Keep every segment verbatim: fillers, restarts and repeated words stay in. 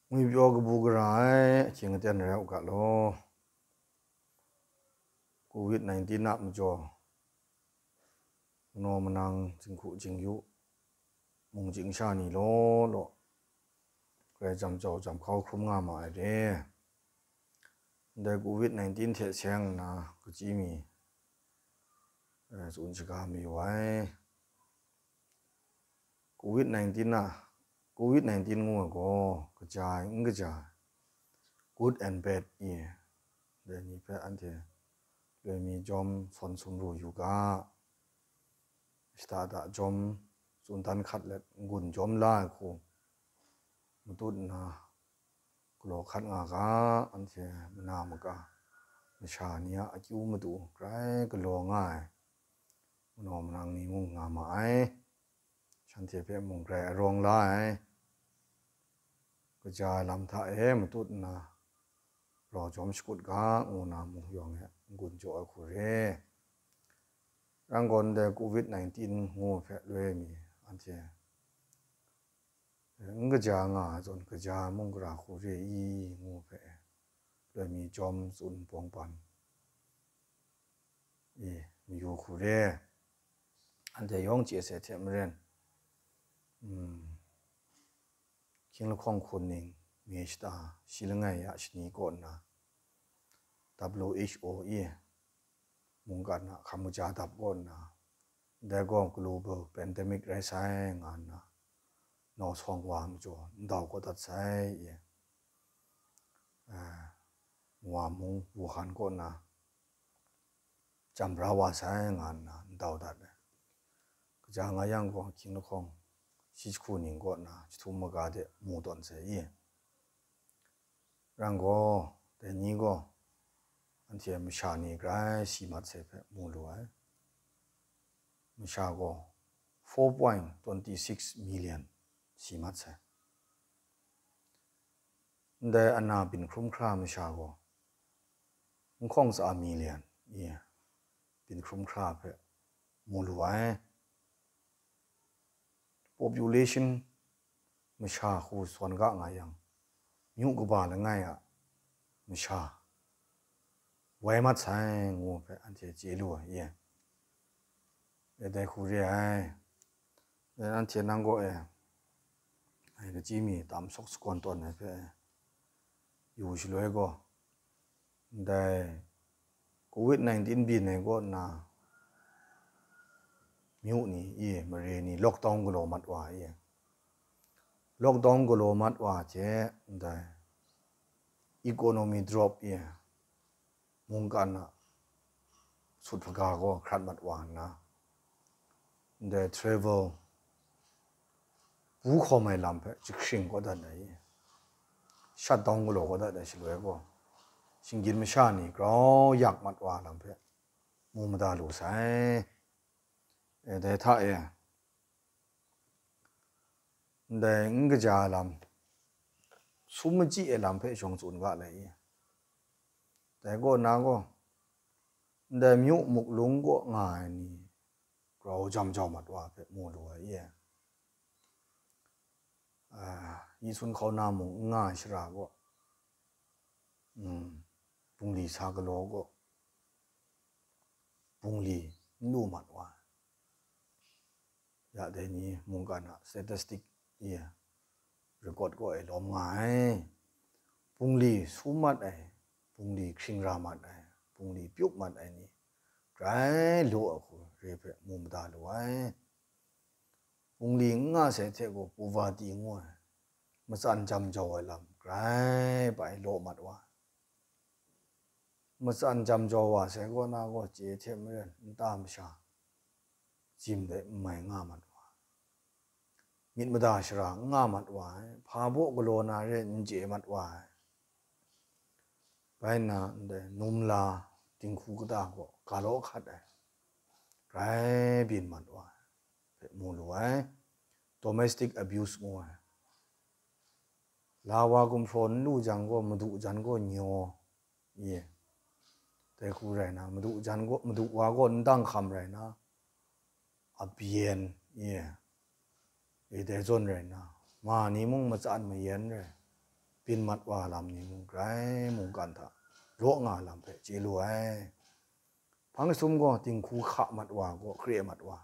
Ngwipyaw kabu gara ai ahkying aten rai u ga law, covid nineteen a majaw, manaw manang, jinghku jingyu, mung jingsha ni law law, grai jam jau jam hkau hkrum nga ma ai re. Ndai covid nineteen hte seng nna kachyi mi, eh, tsun shaga mayu ai. Covid nineteen a, covid nineteen ngu ai gaw kaja ai, n kaja ai, good and bad i, dai ni hpe anhte loi mi jawm sawn sumru yu ga, shada da jawm tsun dan hkat let n-gun jawm la ai hku matut nna galaw hkat nga ga, anhte mana maka masha ni a akyu matu grai galaw nga ai, manaw manang ni mung nga ma ai, shanhte hpe mung grai arawng la ai, kaja ai lam hta e matut nna rau jawm shakut ga, ngu na mung yawng e n-gun jaw ai hku re. Rang gaw ndai covid nineteen ngu hpe loi mi anhte n kaja nga ai zawn, kaja ai mung gara hku re i, ngu hpe loi mi jawm tsun bawng ban i, mayu hku re. Anhte yawng chye sai hte maren, mm, hkying lahkawng hkun ning, May shata shi langai ya shani kaw nna, W H O i, mungkan a hkam kaja dap kaw nna, dai gaw global pandemic rai sai nga nna, nau sawng wa majaw ndau kau dat sai i, eh, wa mung Wuhan kaw nna chyam bra wa sai nga nna ndau dat ai. Kaja nga yang gaw, hkying lahkawng shi jahku ning kaw nna jahtum maga de mu tawn sai i. Rang gaw, dai ni gaw, anhte masha ni grai si mat sai hpe mu lu ai. Masha gaw four point twenty six million si mat sai. Ndai ana byin hkrum hkra masha gaw, n hkawng tsa million i, byin hkrum hkra hpe mu lu ai. Population masha hku sawn ga nga yang, myu kaba langai a masha wai mat sai ngu hpe anhte chye lu ai e. E dai hku re ai. E, anhte nang kaw e, ai kachyi mi tam sawk sagawn tawn ai hpe yu shaloi gaw, ndai covid nineteen byin ai kaw nna, myu ni i, mare ni lockdown galaw mat wa i. Lockdown galaw mat wa hte ndai economy drop i, mungkan a sut hpaga gaw hkrat mat wa nna, ndai travel bu hkawm ai lam hpe jahkring kau dat ai, shutdown galaw kau dat ai shaloi gaw, shinggyim masha ni grau yak mat wa lam hpe mu mada lu sai. E, dai hta e, ndai n kaja ai lam, sum machyi ai lam hpe shawng tsun ga lai i. Dai kaw na gaw, ndai myu muklung kaw nga ai ni grau jam jau mat wa hpe mu lu ai i. Ah, yi sun hkau na mung n nga ai shara gaw, mm, bungli sa galaw gaw, bungli n lu mat wa ai. Ya dai ni mungkan a statistic i record kaw e lawm nga ai. Bungli sum mat ai, bungli hkring ra mat ai, bungli pyup mat ai ni grai law ai hku re hpe mu mada lu ai. Bungli n nga sai hte gaw poverty ngu ai, matsan jam jau ai lam grai bai law mat wa ai. Matsan jam jau wa sai kaw na gaw, chye hte maren nta masha jim de n mai nga mat wa ai, myit mada shara n nga mat wa ai, hpa baw galaw na re n chye mat wa ai. Bai nna ndai numla dinghku kata gaw ga law hkat ai, grai byin mat wa ai hpe mu lu ai. Domestic abuse ngu ai, la wa gumhpraw n lu jang gaw, madu jan gaw nyaw, ye, dai hku rai na, madu jan gaw, madu wa gaw n dang hkam rai na, a byen, ye, e dai zawn rai na, ma ni mung matsan mayan rai, byin mat wa lam ni mung grai mungkan hta law nga lam hpe chye lu ai. Hpang jahtum gaw dinghku hka mat wa, gaw kre mat wa,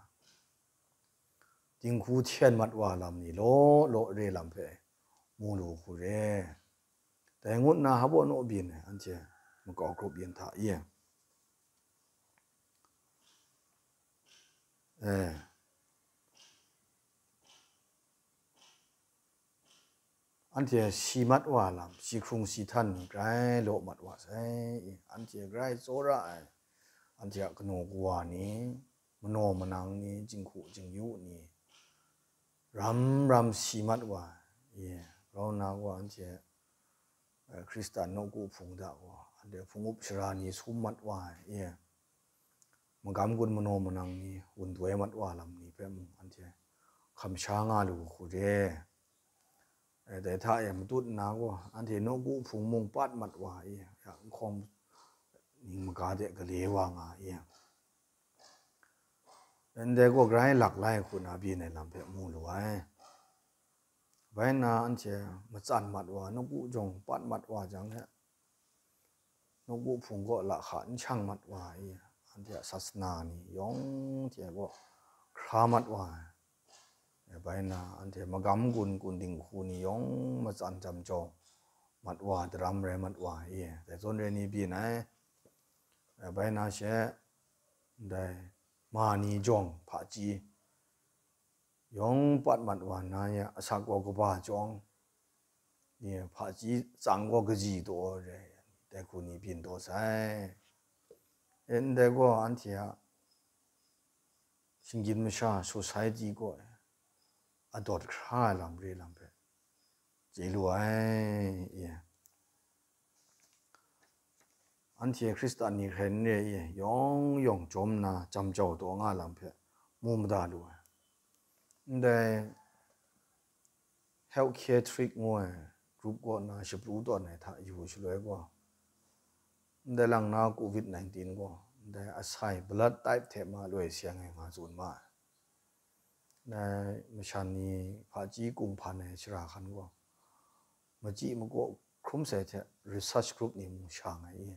dinghku hten mat wa lam ni law law re lam hpe mu lu hku re. Dai ngut nna hpa naw byin ai anhte makau grup yin hta i? Eh. Anhte si mat wa lam, si hkrung si htan ni grai law mat wa sai. Anhte grai tsawra ai, anhte a kanu kawa ni, manaw manang ni, jinghku jingyu ni, ram ram si mat wa ai, grau nna gaw anhte, eh, Hkristan nawku hpung hta gaw, anhte hpung up sara ni sum mat wa ai, magam gun manaw manang ni, wun doi mat wa lam ni hpe mung anhte hkam sha nga lu hku re. Eh, dai hta e matut nna gaw, anhte nawku hpung mung pat mat wa ai, ya, nhkawng ning maga de gale wa nga ai. Ndai gaw grai lak lai hku na byin ai lam hpe mu lu ai. Bai nna anhte matsan mat wa, nawku jawng pat mat wa jang hte, nawku hpung gaw lahka n shang mat wa ai, anhte a sasana ni yawng hte gaw hkra mat wa ai. Bai nna anhte magam gun kun dinghku ni yawng matsan jam jau mat wa, daram rai mat wa ai, dai zawn re ni byin ai. Bai nna she, ndai ma ni jawng hpaji yawng pat mat wa nna ya, asak gaw kaba jawng, ni hpaji tsang gaw kaji taw re, dai hku ni byin taw sai. E, ndai gaw anhte a shinggyim masha, society gaw adawt hkra ai lam re lam hpe chye lu ai, e. Anhte Hkristan ni hkrai n re i, yawng yawng jawm nna jam jau taw nga lam hpe mu mada lu ai. Ndai health care trick ngu ai group kaw na shapru tawn ai hta yu shaloi gaw, ndai lang na covid nineteen gaw, ndai asai blood type hte ma loi seng ai nga tsun ma ai. Dai masha ni hpaji kunghpan ai shara hkan gaw, machyi makaw hkrum sai hte research group ni mung shang ai i,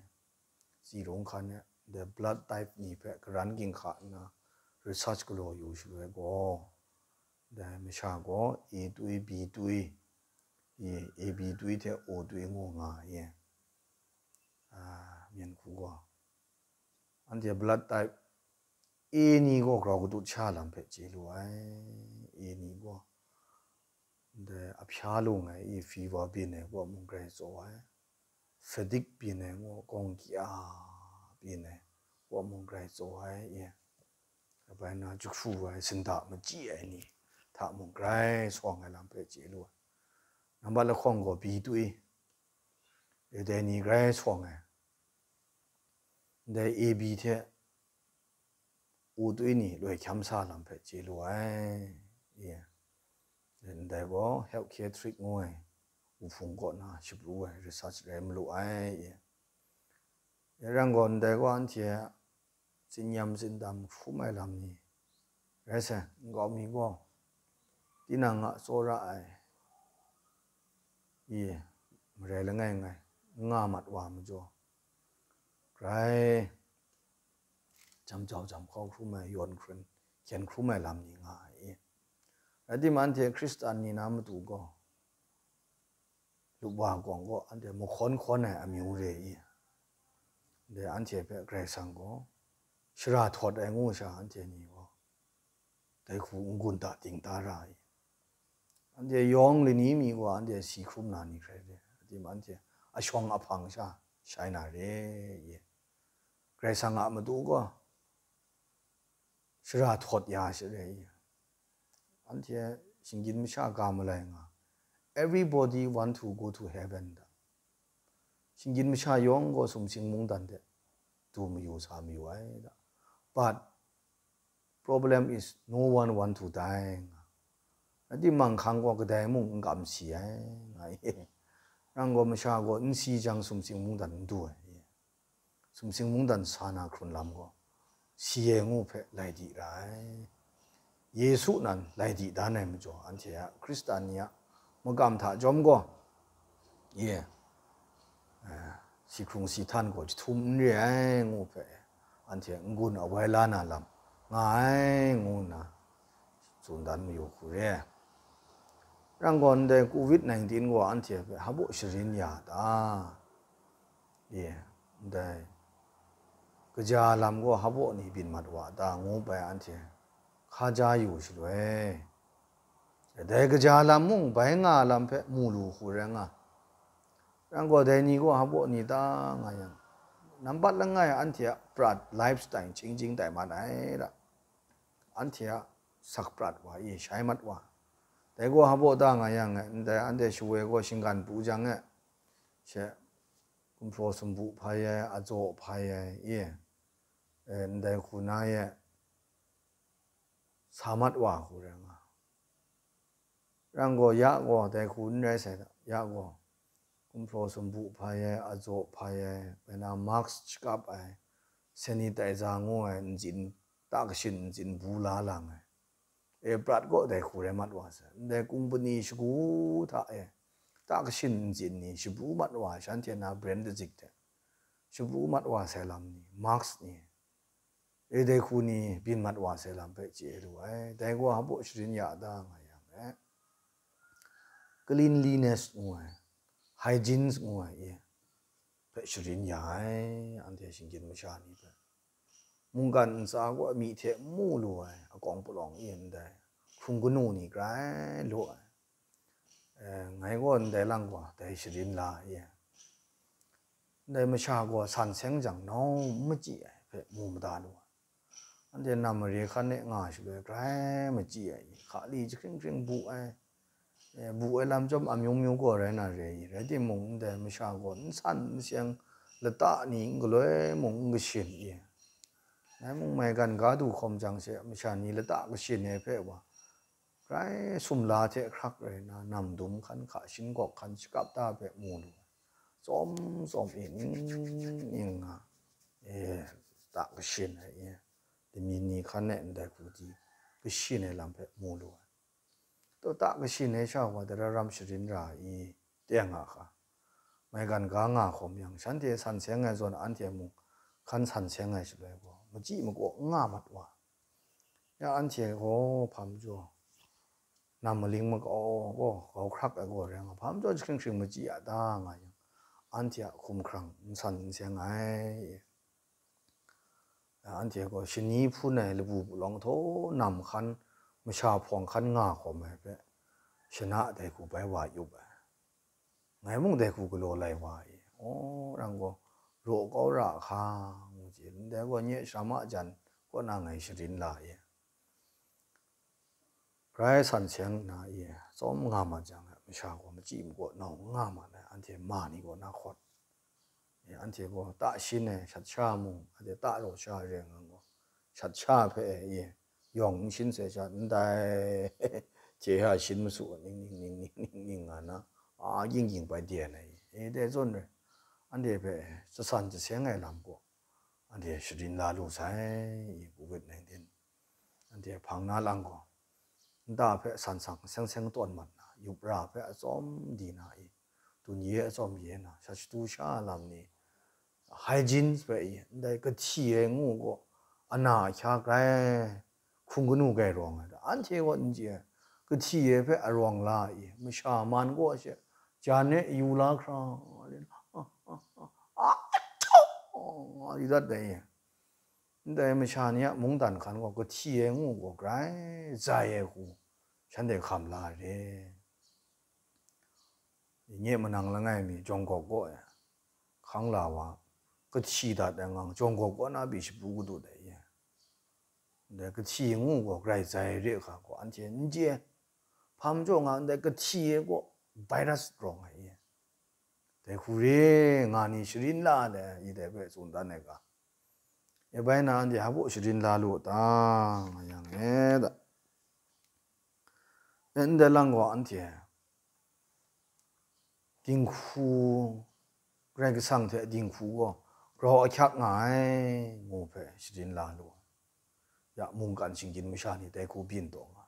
tsi rung hkan e, the blood type ni hpe karan ginhka nna research galaw yu shaloi gaw, dai masha gaw A twi, B twi, i, A B twi hte O twi ngu nga ai i, a, myen hku gaw, anhte blood type A ni gaw grau katut sha lam hpe chye lu ai. A ni gaw ndai ahpya lung ai i, fever byin ai kaw mung grai tsaw ai, fatigue byin ai ngu, gawng kya byin ai kaw mung grai tsaw ai i, kabai na jahkru ai, sinda machyi ai ni hta mung grai sawng ai lam hpe chye lu ai. Nambat lahkawng gaw B twi, e, dai ni grai sawng ai. Ndai A B hte O twi ni loi hkyam sa lam hpe chye lu ai. Ye. Ndai gaw health care trick ngu ai, wuhpung kaw na shapru ai research rai malu ai. Ye. Ye rang gaw, ndai gaw anhte a tsinyam tsindam hkrum ai lam ni rai sai, nkau mi gaw tinang a tsawra ai, i, marai langai ngai n nga mat wa majaw, grai jam jau jam hkau hkrum ai, yawn hkrum hkyen hkrum ai lam ni nga ai i. Rai timung, anhte Hkristan ni na matu gaw, lup wa gawng gaw anhte mahkawn hkawn ai amyu re i, ndai anhte hpe Karai Kasang gaw shara htawt ai ngu sha, anhte ni gaw dai hku n-gun da, ding da ra i. Anhte yawng lani mi gaw anhte si hkrum na ni hkrai re, rai timung, anhte ashawng ahpang sha shai na re i. Karai Kasang a matu gaw shara htawt ya share i. Anhte shinggyim masha ga malai nga, everybody want to go to heaven da. Shinggyim masha yawng gaw sumsing mungdan de du mayu sa mayu ai da. But problem is, no one want to die nga. Rai timung, hkang gaw kadai mung n kam si ai nga i. Rang gaw, masha gaw n si jang sumsing mungdan n du ai. Sumsing mungdan sa na hkrun lam gaw, si ai ngu hpe lai di ra ai. Yesu nan lai di dan ai majaw, anhte a Hkristan ni a makam hta jawm gaw, ye, eh, si hkrung si htan gaw jahtum n re ai ngu hpe, anhte n-gun awai la na lam nga ai ngu nna tsun dan mayu hku re. Rang gaw ndai covid nineteen gaw anhte hpe hpa sharin ya ta? Ye, ndai kaja lam gaw hpa ni byin mat wa ta ngu bai anhte hka ja yu shaloi, dai kaja lam mung bai nga lam hpe mu lu hku rai nga. Rang gaw dai ni gaw hpa ni ta nga yang, nampat langai anhte a prat lifestyle ching ching tai mat ai ra, anhte a sak prat wa e shai mat wa. Dai gaw hpa ta nga yang e, ndai anhte shawoi gaw shinggan pru jang e, she, gumhpraw sumpu hpai ai, ajaw hpai ai, e, e, ndai hku na e, sa mat wa hku rai nga. Rang gaw ya gaw dai hku n rai sai, ya gaw gumhpraw sumpu hpai ai, ajaw hpai ai, bai na mask shakap ai, sanitizer ngu ai ntsin, ta kashin ntsin bu la lang ai. E, prat gaw dai hku rai mat wa sai. Ndai kumpani shagu hta e ta kashin ntsin ni shabu mat wa ai, shanhte na brand dazik hte shabu mat wa sai lam ni, mask ni, e, dai hku ni byin mat wa sai lam hpe chye lu ai. Dai gaw hpa sharin ya ta nga yang e, cleanliness ngu ai, hygiene ngu ai, e, hpe sharin ya ai, anhte shinggyim masha ni hpe. Mungkan ntsa gaw myi hte n mu lu ai, akawng palawng e ndai hkrung kanu ni grai lu ai. E, ngai gaw ndai lang gaw dai sharin la e, ndai masha gaw san seng jang nau n machyi ai hpe mu mada lu ai. Anhte nam mare hkan e nga shaloi grai machyi ai, hka li jahkring hkring bu ai, e, bu ai lam chyawm amyu myu gaw rai na re i, rai timung, ndai masha gaw n san n seng, lata ni n galoi mung n kashin i, ngai mung maigan ga du hkawm jang she, masha ni lata kashin ai hpe wa, grai sumla hte hkrak rai na, nam dum hkan hka, shin gawk hkan shakap ta hpe mu lu ai. Tsawm tsawm e ning ning nga, e, ta kashin ai, e, lamyin ni hkan e ndai hku di kashin ai lam hpe mu lu ai. Taw, ta kashin ai sha wa dai ra ram sharin ra i, teng a hka. Maigan ga nga hkawm yang, shanhte san seng ai zawn anhte mung hkan san seng ai shaloi gaw, machyi makaw n nga mat wa. Ya anhte gaw hpa majaw, nam maling makau gaw, grau hkrak ai gaw rai nga, hpa majaw jahkring hkring machyi a ta nga yang, anhte a hkum hkrang n san n seng ai. Ya anhte gaw shani hpun ai labu palawng htaw nam hkan, masha hpawng hkan nga hkawm ai hpe, shana dai hku bai wa yup ai. Ngai mung dai hku galaw lai wa i, aw, rang gaw, raw kau ra hka, ngu chye, ndai gaw nye sharam a jan kaw na ngai sharin la i, grai san seng nna i, tsawm nga ma jang, masha gaw machyi makaw nau n nga ma ai, anhte ma ni kaw na hkawt. E, anhte gaw ta shin ai shat sha mung, anhte ta raw sha re nga gaw, shat sha hpe e, yawng n shin sai sha, ndai hte hkra shin masu, ning ning ning ning ning ning nga na, a, ging ging bai de ai, e, dai zawn re, anhte hpe jasan jaseng ai lam gaw, anhte sharin la lu sai, i, covid nineteen. Anhte hpang na lang gaw, nta hpe san sang seng seng tawn mat na, yup ra hpe atsawm di na i, dun ye atsawm ye na, shat shatu sha lam ni, hygiene hpe i, ndai kahti ai ngu gaw, ana ahkya grai hkrung kanu grai rawng ai, anhte gaw n chye ai, kahti ai hpe arawng la i, masha man gaw she, jan e yu la hkra, a, a, a, a, a, a, yu dat dai i. Ndai masha ni a mungdan hkan gaw kahti ai ngu gaw grai zai ai hku, shanhte hkam la ai re. Nye manang langai mi Jawng Gawk kaw e hkang la wa, kahti dat ai ngang Jawng Gawk kaw na pyi shapu kadu dai ye. Ndai kahti ngu gaw grai zai ai re hkra gaw anhte n chye ai. Hpa majaw nga ndai kahti ai gaw virus rawng ai ye. Dai hku re nga ni sharin la ai, i dai hpe tsun dan ai ga. E bai na anhte hpa sharin la lu ta, nga yang e da. E ndai lang gaw anhte dinghku, Karai Kasang hte dinghku gaw grau ahkyak nga ai, ngu hpe sharin la lu. Ya, mungkan shinggyim masha ni dai hku byin taw nga.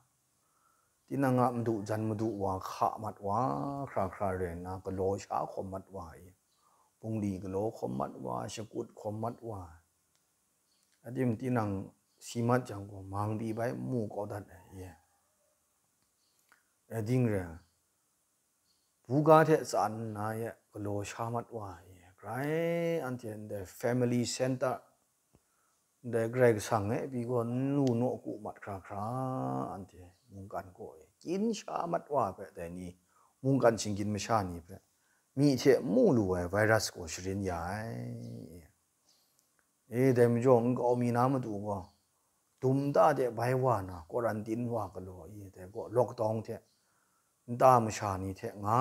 tinang a madu jan madu wa hka mat wa, hkra hkra rai nna, galaw sha hkawm mat wa i, bungli galaw hkawm mat wa, shakut hkawm mat wa, adim tinang si mat jang gaw, mang pyi bai n mu kau dat ai i. Ating rai, buga hte tsan nna ye galaw sha mat wa i, grai anhte ndai family center, ndai Karai Kasang e pyi gaw n lu nawku mat hkra hkra, anhte mungkan kaw e kyin sha mat wa hpe, dai ni, mungkan shinggyim masha ni hpe, myi hte n mu lu ai virus gaw sharin ya ai. E, dai majaw, nkau mi na matu gaw, dum nta de bai wa na, quarantine wa galaw i, dai gaw, lockdown hte, nta masha ni hte nga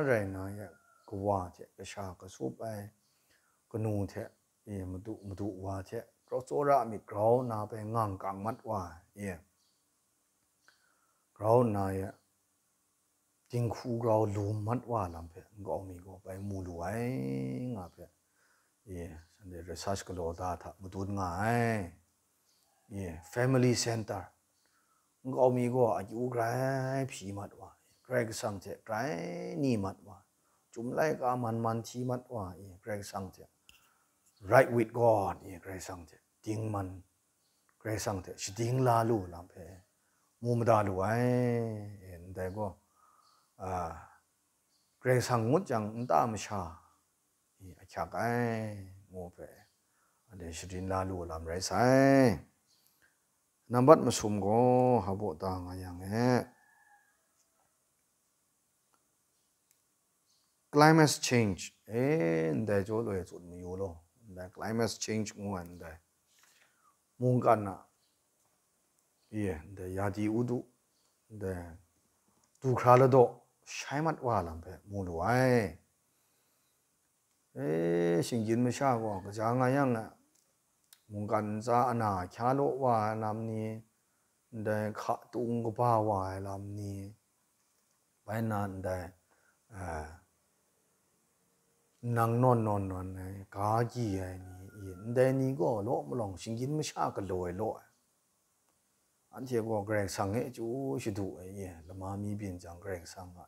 rai na ya, kawa hte kasha kasup ai, kanu hte, e, madu, madu wa hte, tsawra myit grau nna bai ngang kang mat wa, e, grau nna ya, dinghku grau lum mat wa lam hpe nkau mi gaw bai mu lu ai, nga hpe, e, Sunday Research galaw da hta madun nga ai. E, family center, nkau mi gaw akyu grai hpyi mat wa, Karai Kasang hte grai ni mat wa, chyum laika man man hti mat wa, e, Karai Kasang hte, right with God, e, Karai Kasang hte dingman, Karai Kasang hte shading la lu lam hpe mu mada lu ai. E, ndai gaw, a, Karai Kasang ngut jang nta masha i ahkyak ai, ngu hpe, anhte shading la lu lam rai sai. Nambat masum gaw, hpa baw ta nga yang e, climate change, e, ndai jaw loi tsun mayu law, ndai climate change ngu ai ndai mungkan a, e, ndai yadi udu, ndai du hkra ladaw shai mat wa lam hpe mu lu ai. E, shinggyim masha gaw kaja nga yang a, mungkan ntsa ana hkya law wa ai lam ni, ndai hka tung kaba wa ai lam ni, bai nna ndai, a, nang nawn nawn nawn ai, ga gyi ai ni, i, ndai ni gaw law malawng shinggyim masha galaw ai law ai. Anhte gaw Karai Kasang e chyu shadu ai, i, lama mi byin jang Karai Kasang a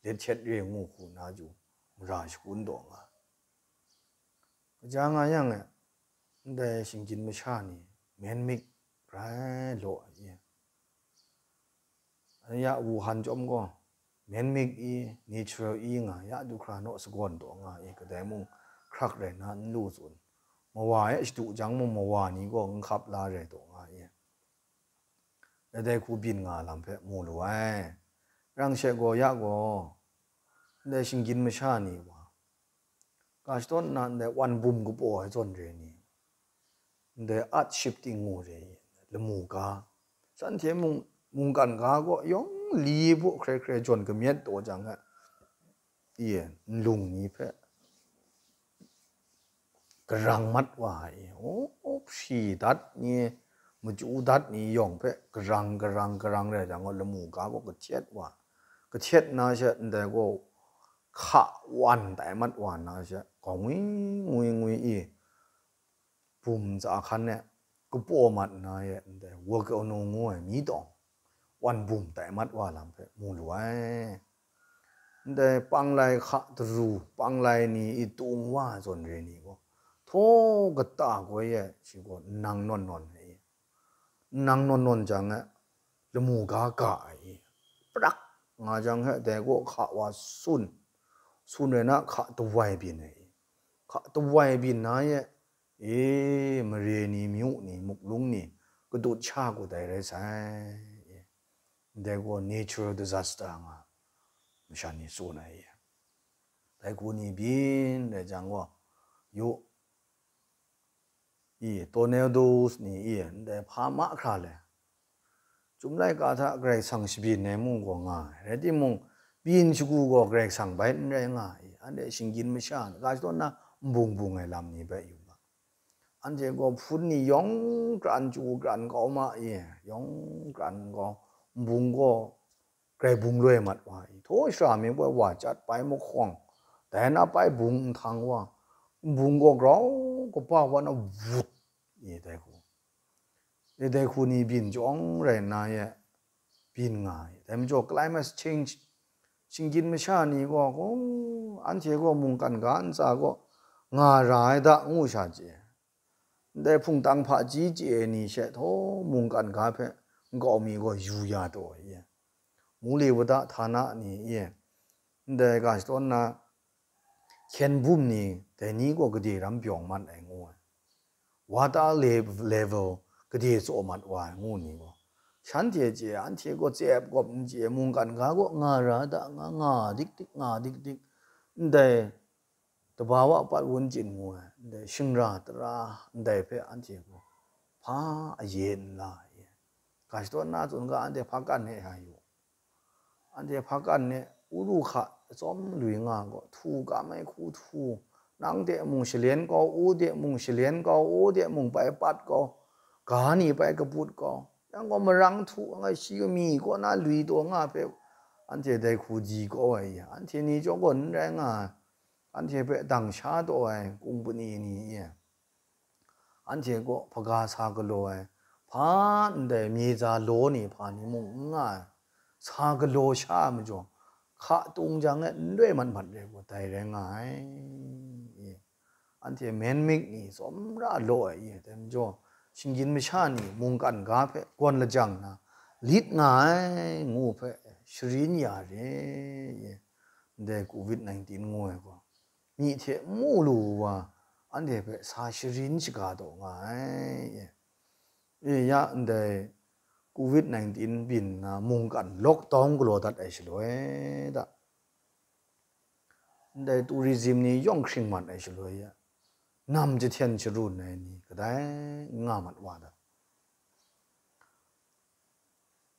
let hkyet re ngu hku na chyu mara shakun taw nga. Kaja nga yang e, ndai shinggyim masha ni, menmik rai law ai, i. Ya Wuhan chyawm gaw, menmik i, natural i nga, ya du hkra naw sagawn taw nga i, kadai mung hkrak rai na n lu tsun. Mawa e shadu jang mung, mawa ni gaw n hkap la rai taw nga i. Dai dai hku byin nga lam hpe mu lu ai. Rang she gaw, ya gaw, ndai shinggyim masha ni wa, ga shadawn nna ndai wan bum kapaw ai zawn re ni, ndai art shifting ngu re, lamu ga, shanhte mung, mungkan ga gaw yawng li hpaw hkrai hkrai jawn kamyet taw jang e, i, nlung ni hpe garang mat wa ai, o, hpri dat ni, machyu dat ni yawng hpe garang, garang, garang rai jang gaw, lamu ga gaw kahtet wa, kahtet na she ndai gaw hka wan tai mat wa na she, gaw ngwi, ngwi, ngwi i, bum ntsa hkan e kapaw mat na e, ndai volcano ngu ai mi tawng, wan bum tai mat wa lam hpe mu lu ai. Ndai panglai hka daru, panglai ni i tung wa ai zawn re ni gaw, htaw kata goi e shi gaw nnang nawn nawn ai i, nnang nawn nawn jang e, lamu ga ga ai i, prak nga jang he, dai gaw hka wa sun, sun rai na, hka tawai byin ai i, hka tawai byin na e, e, mare ni, myu ni, muklung ni, kadut sha kut ai rai sai. Ndai gaw natural disaster nga masha ni tsun ai. Dai hku ni byin rai jang gaw, yu, i, tornadoes ni i, ndai hpa mahkra le, Chyum laika hta Karai Kasang shabyin ai mung gaw nga ai. Rai timung, byin shagu gaw Karai Kasang bai n rai nga ai. Anhte shinggyim masha, ga shadawn na nbung bung ai lam ni bai yu ga. Anhte gaw hpun ni yawng kran chyu kran kau ma i, yawng kran gaw, nbung gaw grai bung loi mat wa i, htaw shara mi gaw wa chyat pai mahkawng, dai na pai bung nhtang wa, nbung gaw grau kaba wa na wut i, dai hku. E, dai hku ni byin chyawng rai nna ye, byin nga ai. Dai majaw climate change, shinggyim masha ni gaw, gaw, anhte gaw mungkan ga ntsa gaw nga ra ai da, ngu sha chye. Ndai hpungtang hpaji chye ai ni she htaw mungkan ga hpe nkau mi gaw yu ya taw ai, mule wada htana ni e, ndai ga shadawn na hkyen bum ni, dai ni gaw gade ram byawng mat ai ngu ai, water le-, level gade tsaw mat wa ai ngu ni gaw, shanhte chye, anhte gaw tsep gawp n chye, mungkan ga gaw nga ra da, nga, nga dik dik, nga dik dik, ndai dabawa pat wun chyin ngu ai, ndai shingra tara ndai hpe anhte gaw hpa aye n la ai. Ga shadawn na tsun ga, anhte hpa kan e ya yu. Anhte hpa kan e, u ru hka atsawm lui nga gaw, htu kam ai hku htu, nang de mung shalen kau, u de mung shalen kau, u de mung bai pat kau, ga ni bai kaput kau, yang gaw marang htu, nga shi mi kaw na lui taw nga hpe, anhte dai hku di kau ai, anhte ni chyawm gaw n rai nga ai. Anhte hpe dang sha taw ai kungpani ni e, anhte kaw hpaga sa galaw ai, hpa ndai mye za law ni hpa ni mung n nga ai, sa galaw sha ai majaw, hka tung jang e n roi mat mat re gaw, dai rai nga ai. Anhte man mik ni tsawm ra law ai, dai majaw, shinggyim masha ni mungkan ga hpe gawn lajang na lit nga ai, ngu hpe sharin ya re. Ndai covid nineteen ngu ai gaw, myi hte n mu lu wa, anhte hpe sa sharin shaga taw nga ai. E ya, ndai covid nineteen byin nna mungkan lockdown galaw dat ai shaloi da, ndai tourism ni yawng hkring mat ai shaloi ya, nam jahten sharun ai ni kadai n nga mat wa da.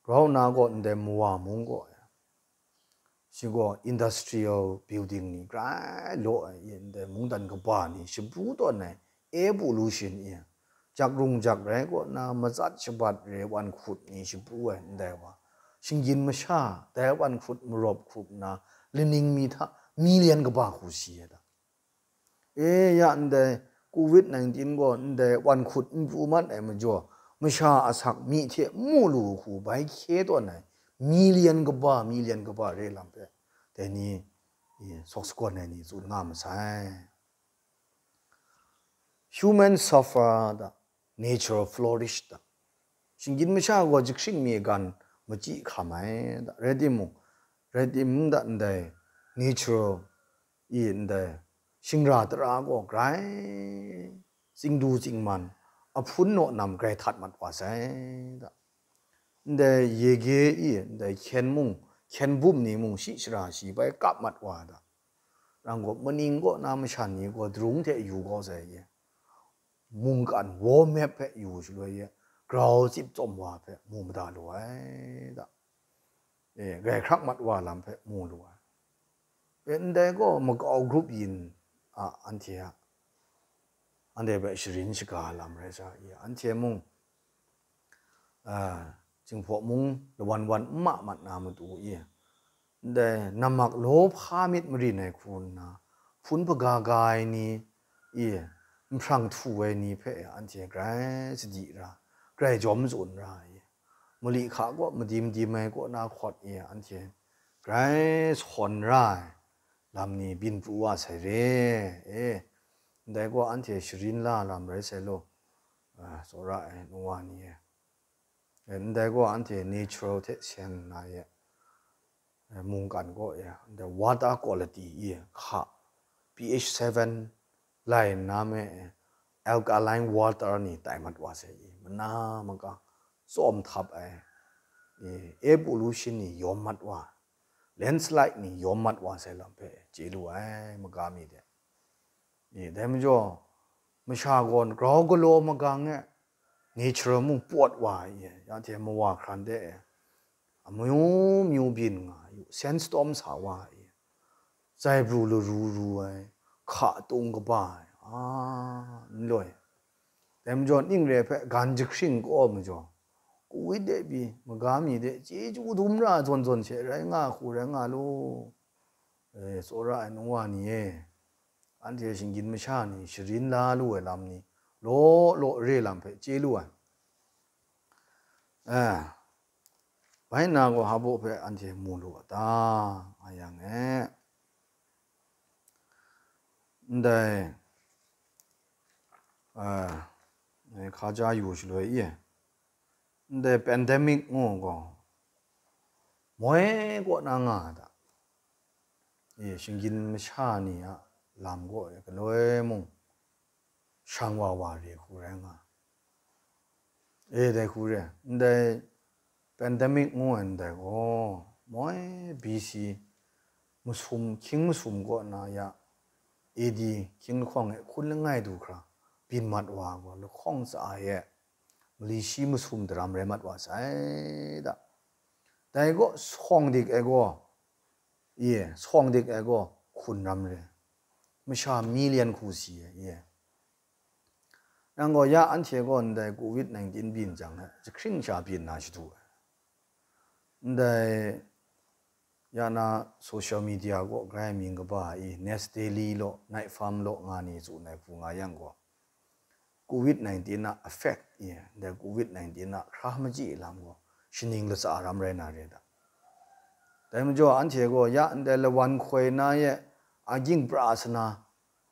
Grau na gaw ndai mawa mung gaw, shi gaw industrial building ni grai law ai, ndai mungdan kaba ni shabu tawn ai, air pollution e, jak rung jak rai kaw na, matsat shabat re wan hkut ni shabu ai, ndai wa, shinggyim masha dai wan hkut marawp hkrup nna, laning mi hta million kaba hku si ai da. E ya, ndai covid nineteen gaw ndai wan hkut n pru mat ai majaw, masha asak myi hte n mu lu hku bai hkye tawn ai, million kaba, million kaba re lam hpe, dai ni, e, sawk sagawn ai ni tsun nga masai. Human suffer da, nature flourish da. Shinggyim masha gaw jahkring mi gan machyi hkam ai da, rai timung, rai tim da, ndai natural i ndai shingra tara gaw grai tsingdu tsingman, ahpun naw nam grai htat mat wa sai da. Ndai yege i ndai hkyen mung, hkyen bum ni mung shi shara shi bai kap mat wa da. Rang gaw, maning kaw na masha ni gaw darung hte yu kau sai ye, mungkan war map hpe yu shaloi ye, grau chyip chyawm wa hpe mu mada lu ai da. E, grai hkrak mat wa lam hpe mu lu ai. E, ndai gaw makau grup yin a, anhte a, anhte hpe sharin shaga lam rai sa i, anhte mung, a, Jinghpaw mung lawan wan n ma mat na matu i, ndai nammak law hpa myit marin ai hku nna, hpun hpaga ga ai ni i, nhprang htu ai ni hpe anhte grai sadi ra, grai jawm tsun ra i, mali hka kaw madim dim ai kaw na hkawt i, anhte grai sawn ra ai lam ni byin pru wa sai re. E, ndai gaw anhte sharin la lam rai sai law, a, tsawra ai nu wa ni e. E, ndai gaw anhte natural hte seng nna ye, e, mungkan gaw e, ndai water quality i hka, pH seven lai nna me, e, alkaline water ni tai mat wa sai i, mana maka tsawm htap ai, e, air pollution ni yawm mat wa, landslide ni yawm mat wa sai lam hpe chye lu ai, maga mi de. E, dai majaw, masha gaw grau galaw magang e, nature mung pawt wa ai, ya hte mawa hkran de e, amyu myu byin nga yu, sandstorm sa wa ai, zaibru laru ru ai, hka tung kaba ai, a, n loi. Dai majaw, ning re hpe gan jahkring kaw majaw, covid de pyi, maga mi de chyeju dum ra zawn zawn she rai nga hku rai nga lu. E, tsawra ai nungwa ni e, anhte shinggyim masha ni sharin la lu ai lam ni, law law re lam hpe chye lu ai. E, Bai nna gaw, hpa baw hpe anhte mu lu a ta, nga yang e. Ndai, eh, hkaja yu shaloi e, ndai pandemic ngu gaw, moi kaw na nga a ta? E, shinggyim masha ni a lam kaw e galoi mung, shang wa wa re hku rai nga. E, dai hku re, ndai pandemic ngu ai ndai gaw, moi B C masum, hkying masum kaw na ya, A D hkying lahkawng e hkun langai du hkra byin mat wa gaw, lahkawng tsa e mali shi masum daram rai mat wa sai da. Dai gaw sawng dik ai gaw, ye, sawng dik ai gaw hkun ram re, masha million hku si ai, ye. Nang gaw ya anhte gaw ndai covid nineteen byin jang e, jahkring sha byin na shadu ai. Ndai ya na social media kaw grai mying kaba i, Nest Daily law, Night Farm law nga ni tsun ai hku nga yang gaw, covid nineteen a effect i, ndai covid nineteen a hkra machyi lam gaw, shaning latsa ram rai na re da. Dai majaw anhte gaw ya ndai lawan hkoi na ye, aging pra sana,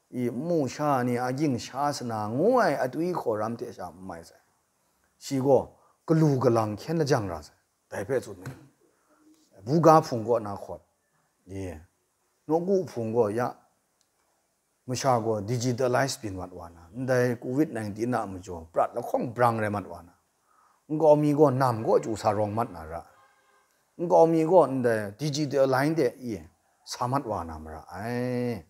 i, nmu sha ni aging sha sana ngu ai atwi hkawram hte sha n mai sai. Shi gaw galu galang hkyen lajang ra sai, dai hpe tsun ai. Buga hpung kaw na hkawt, ye, nawku hpung gaw ya, masha gaw digitalize byin wat wa na, ndai covid nineteen a majaw prat lahkawng brang rai mat wa na, nkau mi gaw nam kaw chyu sa rawng mat na ra, nkau mi gaw ndai digital line de i sa mat wa na mara ai.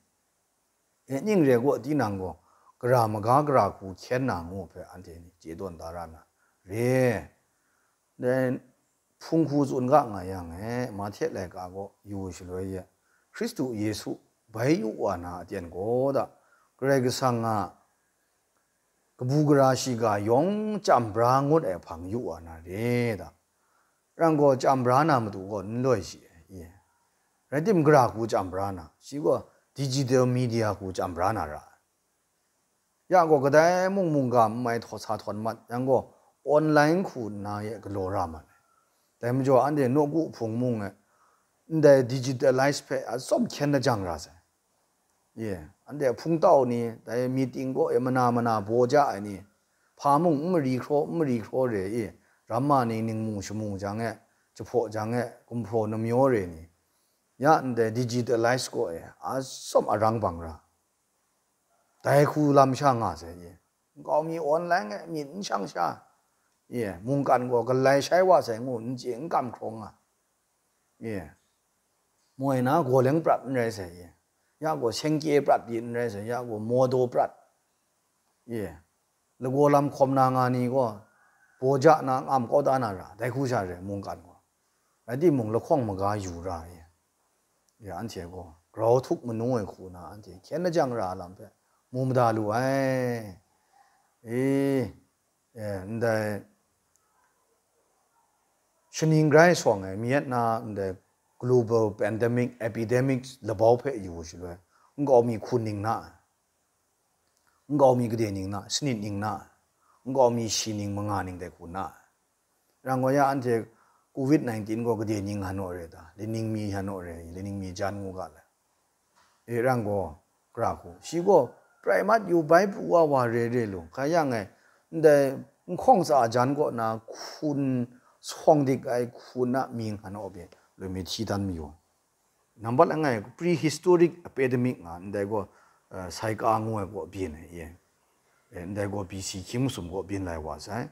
E, ning re gaw, tinang gaw gara maga gara hku hkyen na ngu hpe anhte ni chye tawn da ra na re. Then, hpung hku tsun ga nga yang e, Mahte laika gaw yu shaloi e, Hkristu Yesu bai yu wa na aten gaw da, Karai Kasang a kabu gara shiga yawng chyam bra ngut ai hpang yu wa na re da. Rang gaw chyam bra na matu gaw n loi shi ai, ye. Rai tim, gara hku chyam bra na, shi gaw digital media hku chyam bra na ra ai. Ya gaw kadai mung mungga n mai htaw sa htawn mat, yang gaw online hku nna ye galaw ra mat ai. Dai majaw anhte nawku hpung mung e, ndai digitalize hpe atsawm hkyen lajang ra sai. Ye, anhte hpungtau ni, dai meeting kaw e mana mana baw ja ai ni, hpa mung n mari hkraw, n mari hkraw re i, ramma ni ningmu shamu jang e, jahpaw jang e, gumhpraw namyaw re ni, ya ndai digitalize kaw e atsawm arang bang ra. Dai hku lam sha nga sai, ye. Nkau mi online e myit n shang sha, ye, mungkan gaw galai shai wa sai ngu n chye n kam hkrawng nga, ye. Moi na gaw leng prat n rai sai, ye. Ya gaw sengkye prat pyi n rai sai, ya gaw mawdaw prat, ye. Lagaw lam hkawm na nga ni gaw, baw ja na ngam kau da na ra, dai hku sha re mungkan gaw. Rai timung, lahkawng maga yu ra ai, ya anhte gaw grau htuk manu ai hku na anhte hkyen lajang ra lam hpe mu mada lu ai. E, e, ndai shaning grai shawng ai, mi yet na ndai global pandemic, epidemic labau hpe yu shaloi, nkau mi hkun ning na ai, nkau mi gade ning na, sanit ning na, nkau mi shi ning manga ning dai hku na. Rang gaw ya anhte covid nineteen gaw gade ning hanu re ta? Lining mi hanu re, lining mi jan ngu ga le. E rang gaw, gara hku, shi gaw prai mat yu, bai pru wa wa re re lu, hka yang e, ndai nhkawng tsa jan kaw na hkun, sawng dik ai hkun a mying hanu pyi, loi mi hti dan mayu. Nambat langai prehistoric epidemic nga, ndai gaw, eh, Saika ngu ai gaw byin ai, ye. Eh, ndai gaw B C hkying masum gaw byin lai wa sai.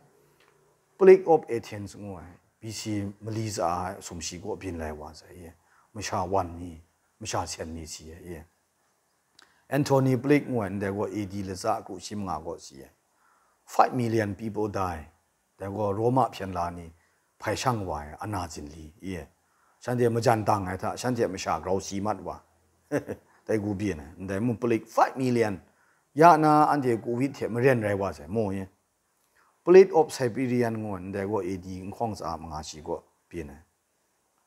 Plague of Athens ngu ai, B C mali tsa ai sumshi gaw byin lai wa sai, ye. Masha wan mi, masha sen mi si ai, ye. Anthony Plague ngu ai, ndai gaw A D latsa kru shi manga gaw si ai. Five million people die. Dai gaw Roma hpyen la ni hpai shang wa ai ana zinli, i, shanhte majan dang ai hta, shanhte masha grau si mat wa, dai gu byin ai, ndai mung plague five million, ya na anhte covid hte maren rai wa sai, mu i. Plague of Siberian ngu ai, ndai gaw A D nhkawng tsa manga shi gaw byin ai.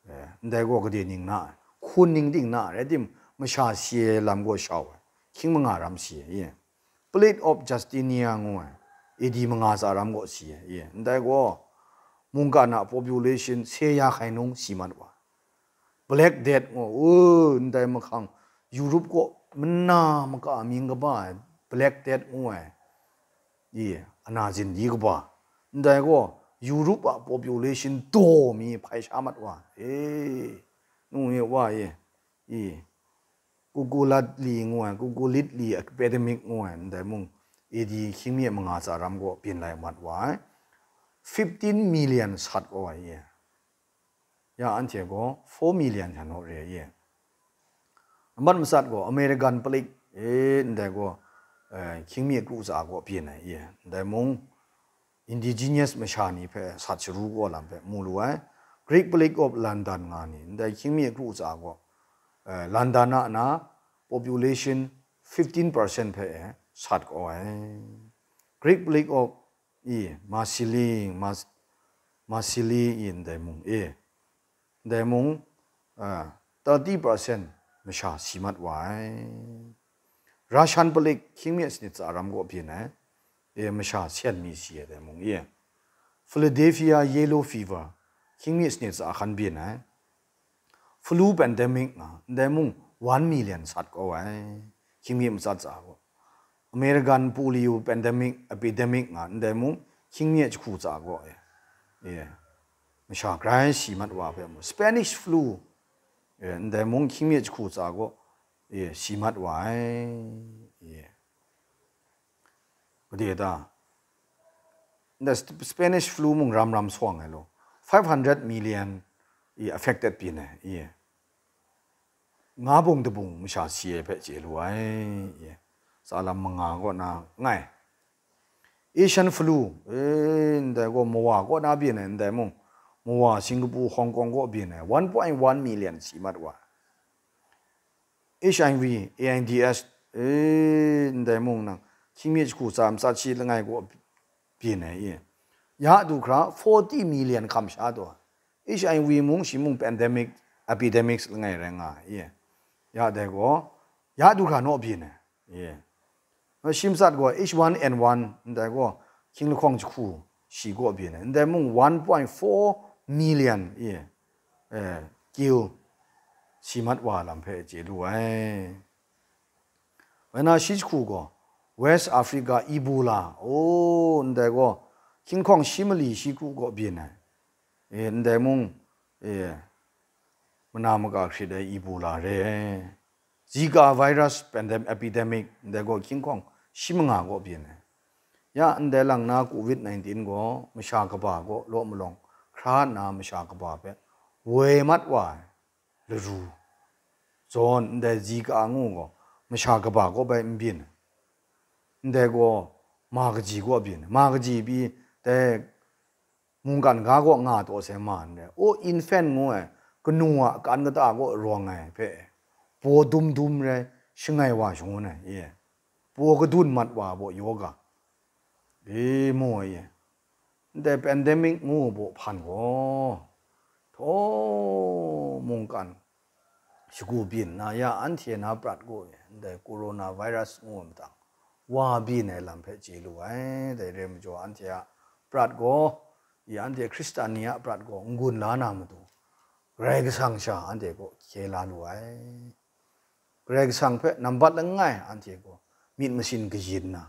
Eh, ndai gaw gade ning na ai, hkun ning ting na ai, rai tim, masha si ai lam gaw shau ai, hkying manga ram si ai, i. Plague of Justinian ngu ai, A D manga tsa ram gaw si ai, i. Ndai gaw mungkan a population se ya hkrai nung si mat wa. Black Death ngu, u, ndai mahkang Europe kaw mana maka mying kaba ai Black Death ngu ai, i, ana zin di kaba. Ndai gaw Europe a population daw mi hpai sha mat wa. E, nu e wa e, i, Kukulatli ngu ai, Kukulitli epidemic ngu ai, ndai mung A D hkying mi manga tsa ram gaw byin lai mat wa ai. Fifteen million sat kau ai, i. Ya anhte gaw four million hkyan naw re ai, i. Amat matsat gaw American palik, e, ndai gaw, eh, hkying mi kru tsa gaw byin ai, i. Ndai mung, indigenous masha ni hpe sat sharu kau lam hpe mu lu ai. Greek Plague of London nga ni, ndai hkying mi kru tsa gaw, eh, London a na population fifteen percent hpe, eh, sat kau ai. Greek Plague of, i, Marseille, Mas-, Marseille i ndai mung, e, ndai mung, ah, thirty percent masha si mat wa ai. Russian palik hkying mi sanit tsa ram kaw byin ai, e, masha sen mi si ai dai mung, e, Philadelphia yellow fever hkying mi sanit tsa hkan byin ai, flu pandemic nga, ndai mung one million sat kau ai, hkying mi matsat tsa gaw. American polio pandemic, epidemic nga, ndai mung hkying mi jahku tsa gaw, e, e, masha grai si mat wa hpe mu. Spanish flu, e, ndai mung hkying mi jahku tsa gaw, e, si mat wa ai, e. Gade ta? Nda Sp-, Spanish flu mung ram ram sawng ai law, five hundred million i affected byin ai, i. Nga bung dabung masha si ai hpe chye lu ai, i. Tsa lam manga kaw na ngai. Asian flu, e, ndai gaw mawa kaw na byin ai, ndai mung, mawa Singapore, Hong Kong kaw byin ai, one point one million si mat wa. H I V, A I D S, e, ndai mung nang, hkying mi jahku tsa matsat shi langai kaw byin ai, i. Ya du hkra forty million hkam sha taw, H I V mung shi mung pandemic, epidemics langai rai nga ai, i. Ya dai gaw, ya du hkra naw byin ai, i. Shi matsat gaw H one N one, ndai gaw hkying lahkawng jahku shi kaw byin ai, ndai mung one point four million, i, eh, kill si mat wa lam hpe chye lu ai. Wai na shi jahku gaw West Africa Ebola, o, ndai gaw hkying lahkawng shi mali shi kru kaw byin ai, e, ndai mung, e, mana maka hkrit ai Ebola re ai. Zika virus pandem-, epidemic, ndai gaw hkying lahkawng shi manga kaw byin ai. Ya ndai lang na covid nineteen gaw masha kaba kaw law malawng hkra nna masha kaba hpe woi mat wa ai laru. Zawn ndai Zika ngu gaw masha kaba kaw bai n byin ai. Ndai gaw ma kaji kaw byin ai. Ma kaji pyi dai mungkan ga kaw nga taw sai ma ndai. O infant ngu ai, kanu a kan kata kaw rawng ai hpe, baw dum dum rai, shangai wa shangun ai, e, baw kadun mat wa baw yoga, e, mu ai, e. Ndai pandemic ngu baw hpan gaw, htaw mungkan shagu byin na ya anhte na prat gaw, ndai coronavirus ngu ai matang wa byin ai lam hpe chye lu ai. Dai re ai majaw, anhte a prat gaw, i anhte Hkristan ni a prat gaw n-gun la na matu, Karai Kasang sha anhte kaw hkye la lu ai. Karai Kasang hpe nambat langai anhte gaw myit masin kayin na,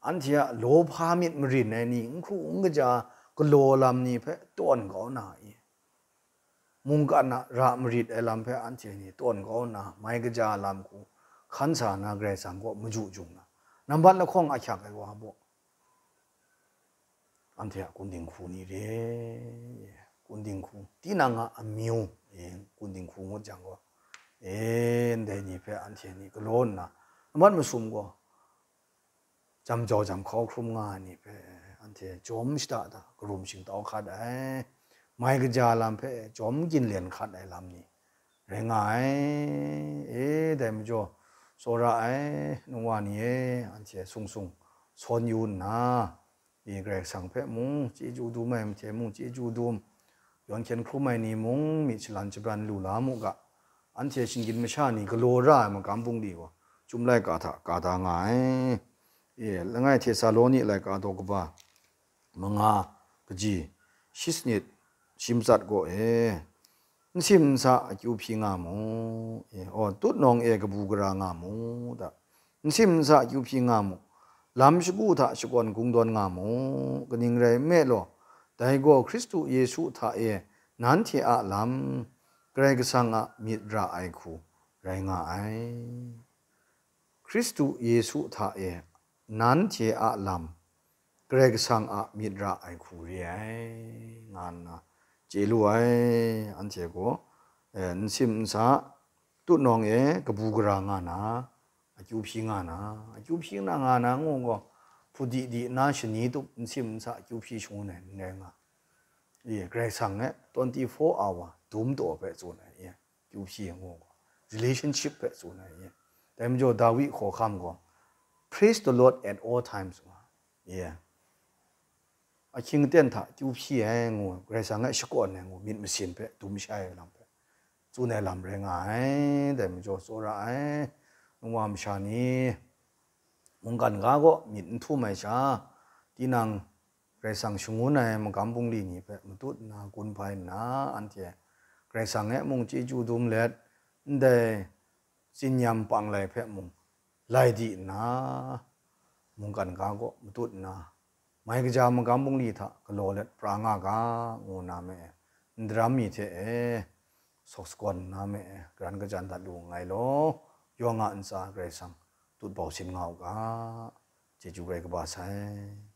anhte a lawhpa myit marin ai ni, n hkru n kaja galaw lam ni hpe tawn kau na i, mungkan a ra marit ai lam hpe anhte ni tawn kau nna, mai kaja lam hku hkan sa na Karai Kasang kaw maju jung na, nambat lahkawng ahkyak ai wa baw, anhte a kun dinghku ni re, kun dinghku, tinang a amyu, e, kun dinghku ngut jang gaw, e, ndai ni hpe anhte ni galaw nna, nambat masum gaw, jam jau jam hkau hkrum nga ai ni hpe anhte jawm shada da, karum shingtau hkat ai, mai kaja lam hpe jawm ginlen hkat ai lam ni rai nga ai. E, dai majaw, tsawra ai nungwa ni e, anhte sung sung sawn yu nna, i Karai Kasang hpe mung chyeju dum ai, mahte mung chyeju dum, yawn hkyen hkrum ai ni mung myit shalan shabran lu la mu ga, anhte shinggyim masha ni galaw ra ai magam bungli gaw, Chyum laika hta ka da nga ai. E, langai Htesaloni laika daw kaba manga kaji, shi sanit shi matsat gaw e, nsim nsa akyu hpyi nga mu, e, aw, tutnawng e kabu gara nga mu, da, nsim nsa akyu hpyi nga mu, lam shagu hta shakawn kungdawn nga mu, kaning rai nme law, dai gaw Hkristu Yesu hta e nanhte a lam, Karai Kasang a myit ra ai hku rai nga ai. Hkristu Yesu hta e nanhte a lam, Karai Kasang a myit ra ai hku re ai, nga nna chye lu ai. Anhte gaw, eh, nsim nsa, tutnawng e kabu gara nga na, akyu hpyi nga na, akyu hpyi na nga na ngu gaw, hpudi di nna shani tup nsim nsa akyu hpyi shangun ai n rai nga. Ye, Karai Kasang e twenty-four hour dum taw hpe tsun ai, ye, akyu hpyi ai ngu gaw, relationship hpe tsun ai, ye. Dai majaw Dawi hkawhkam gaw, "Praise the Lord at all times," nga, ye. Ahkying aten hta akyu hpyi ai ngu, Karai Kasang e shakawn ai ngu, myit masin hpe dum shai ai lam hpe tsun ai lam rai nga ai. Dai majaw tsawra ai, nungwa masha ni, mungkan ga gaw myit n htum ai sha, tinang Karai Kasang shangun ai magam bungli ni hpe matut nna gun hpai nna, anhte Karai Kasang e mung chyeju dum let, ndai tsin-yam panglai hpe mung lai di nna, mungkan ga gaw matut nna, mai kaja magam bungli hta galaw let pra nga ga, ngu na me, n daram mi hte e, sawk sagawn nna me, garan kajan dat lu nngai law, yawng a ntsa Karai Kasang tut bau sin nga u ga, chyeju rai kaba sai.